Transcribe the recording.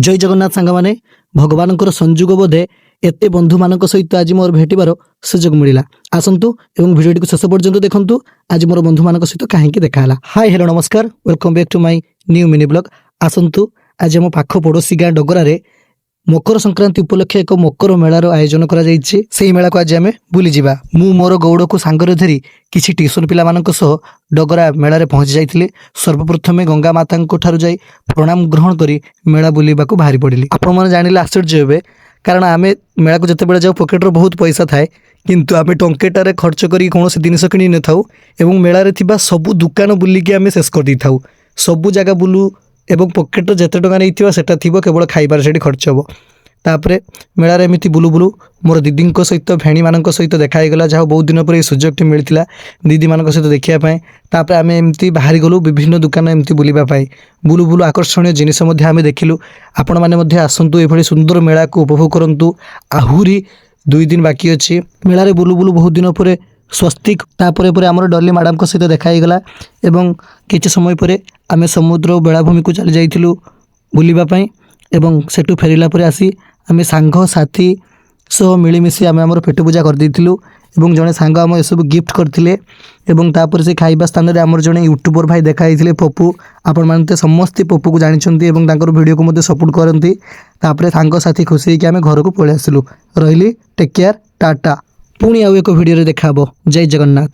ଜୟ ଜଗନ୍ନାଥ ସାଙ୍ଗମାନେ। ଭଗବାନଙ୍କର ସଂଯୋଗ ବୋଧେ, ଏତେ ବନ୍ଧୁମାନଙ୍କ ସହିତ ଆଜି ମୋର ଭେଟିବାର ସୁଯୋଗ ମିଳିଲା। ଆସନ୍ତୁ ଏବଂ ଭିଡ଼ିଓଟିକୁ ଶେଷ ପର୍ଯ୍ୟନ୍ତ ଦେଖନ୍ତୁ, ଆଜି ମୋର ବନ୍ଧୁମାନଙ୍କ ସହିତ କାହିଁକି ଦେଖା ହେଲା। ହାଇ, ହ୍ୟାଲୋ, ନମସ୍କାର। Welcome back to my new mini vlog. ଆସନ୍ତୁ, ଆଜି ଆମ ପାଖ ପଡ଼ୋଶୀ ଗାଁ ଡଗରାରେ ମକର ସଂକ୍ରାନ୍ତି ଉପଲକ୍ଷେ ଏକ ମକର ମେଳାର ଆୟୋଜନ କରାଯାଇଛି। ସେହି ମେଳାକୁ ଆଜି ଆମେ ବୁଲିଯିବା। ମୁଁ ମୋର ଗଉଡ଼କୁ ସାଙ୍ଗରେ ଧରି କିଛି ଟିଉସନ ପିଲାମାନଙ୍କ ସହ ଡଗରା ମେଳାରେ ପହଞ୍ଚି ଯାଇଥିଲି। ସର୍ବପ୍ରଥମେ ଗଙ୍ଗା ମାତାଙ୍କ ଠାରୁ ଯାଇ ପ୍ରଣାମ ଗ୍ରହଣ କରି ମେଳା ବୁଲିବାକୁ ବାହାରି ପଡ଼ିଲି। ଆପଣମାନେ ଜାଣିଲେ ଆଶ୍ଚର୍ଯ୍ୟ ହେବେ, କାରଣ ଆମେ ମେଳାକୁ ଯେତେବେଳେ ଯାଉ, ପକେଟରେ ବହୁତ ପଇସା ଥାଏ, କିନ୍ତୁ ଆମେ ଟଙ୍କେଟାରେ ଖର୍ଚ୍ଚ କରି କୌଣସି ଜିନିଷ କିଣି ନଥାଉ ଏବଂ ମେଳାରେ ଥିବା ସବୁ ଦୋକାନ ବୁଲିକି ଆମେ ଶେଷ କରିଦେଇଥାଉ। ସବୁ ଜାଗା ବୁଲୁ ଏବଂ ପକେଟରେ ଯେତେ ଟଙ୍କା ନେଇଥିବା, ସେଟା ଥିବ, କେବଳ ଖାଇବାରେ ସେଠି ଖର୍ଚ୍ଚ ହେବ। ତାପରେ ମେଳାରେ ଏମିତି ବୁଲୁ ବୁଲୁ ମୋର ଦିଦିଙ୍କ ସହିତ, ଭେଣୀମାନଙ୍କ ସହିତ ଦେଖା ହେଇଗଲା। ଯାହା ହଉ, ବହୁତ ଦିନ ପରେ ଏଇ ସୁଯୋଗଟି ମିଳିଥିଲା ଦିଦିମାନଙ୍କ ସହିତ ଦେଖିବା ପାଇଁ। ତାପରେ ଆମେ ଏମିତି ବାହାରି ଗଲୁ ବିଭିନ୍ନ ଦୋକାନ ଏମିତି ବୁଲିବା ପାଇଁ। ବୁଲୁ ବୁଲୁ ଆକର୍ଷଣୀୟ ଜିନିଷ ମଧ୍ୟ ଆମେ ଦେଖିଲୁ। ଆପଣମାନେ ମଧ୍ୟ ଆସନ୍ତୁ, ଏଭଳି ସୁନ୍ଦର ମେଳାକୁ ଉପଭୋଗ କରନ୍ତୁ। ଆହୁରି 2 ଦିନ ବାକି ଅଛି। ମେଳାରେ ବୁଲୁ ବୁଲୁ ବହୁତ ଦିନ ପରେ ସ୍ୱସ୍ତିକ, ତାପରେ ପରେ ଆମର ଡଲି ମ୍ୟାଡ଼ାମଙ୍କ ସହିତ ଦେଖା ହେଇଗଲା ଏବଂ କିଛି ସମୟ ପରେ ଆମେ ସମୁଦ୍ର ବେଳାଭୂମିକୁ ଚାଲି ଯାଇଥିଲୁ ବୁଲିବା ପାଇଁ। ଏବଂ ସେଠୁ ଫେରିଲା ପରେ ଆସି ଆମେ ସାଙ୍ଗସାଥି ସହ ମିଳିମିଶି ଆମେ ଆମର ପେଟ ପୂଜା କରିଦେଇଥିଲୁ ଏବଂ ଜଣେ ସାଙ୍ଗ ଆମ ଏସବୁ ଗିଫ୍ଟ କରିଥିଲେ। ଏବଂ ତାପରେ ସେ ଖାଇବା ସ୍ଥାନରେ ଆମର ଜଣେ ୟୁଟ୍ୟୁବର ଭାଇ ଦେଖା ହେଇଥିଲେ, ପପୁ। ଆପଣମାନେ ତ ସମସ୍ତେ ପପୁକୁ ଜାଣିଛନ୍ତି ଏବଂ ତାଙ୍କର ଭିଡ଼ିଓକୁ ମଧ୍ୟ ସପୋର୍ଟ କରନ୍ତି। ତାପରେ ସାଙ୍ଗସାଥି ଖୁସି ହେଇକି ଆମେ ଘରକୁ ପଳେଇ ଆସିଲୁ। ରହିଲି, ଟେକ୍ କେୟାର, ଟାଟା। ପୁଣି ଆଉ ଏକ ଭିଡ଼ିଓରେ ଦେଖା ହେବ। ଜୟ ଜଗନ୍ନାଥ।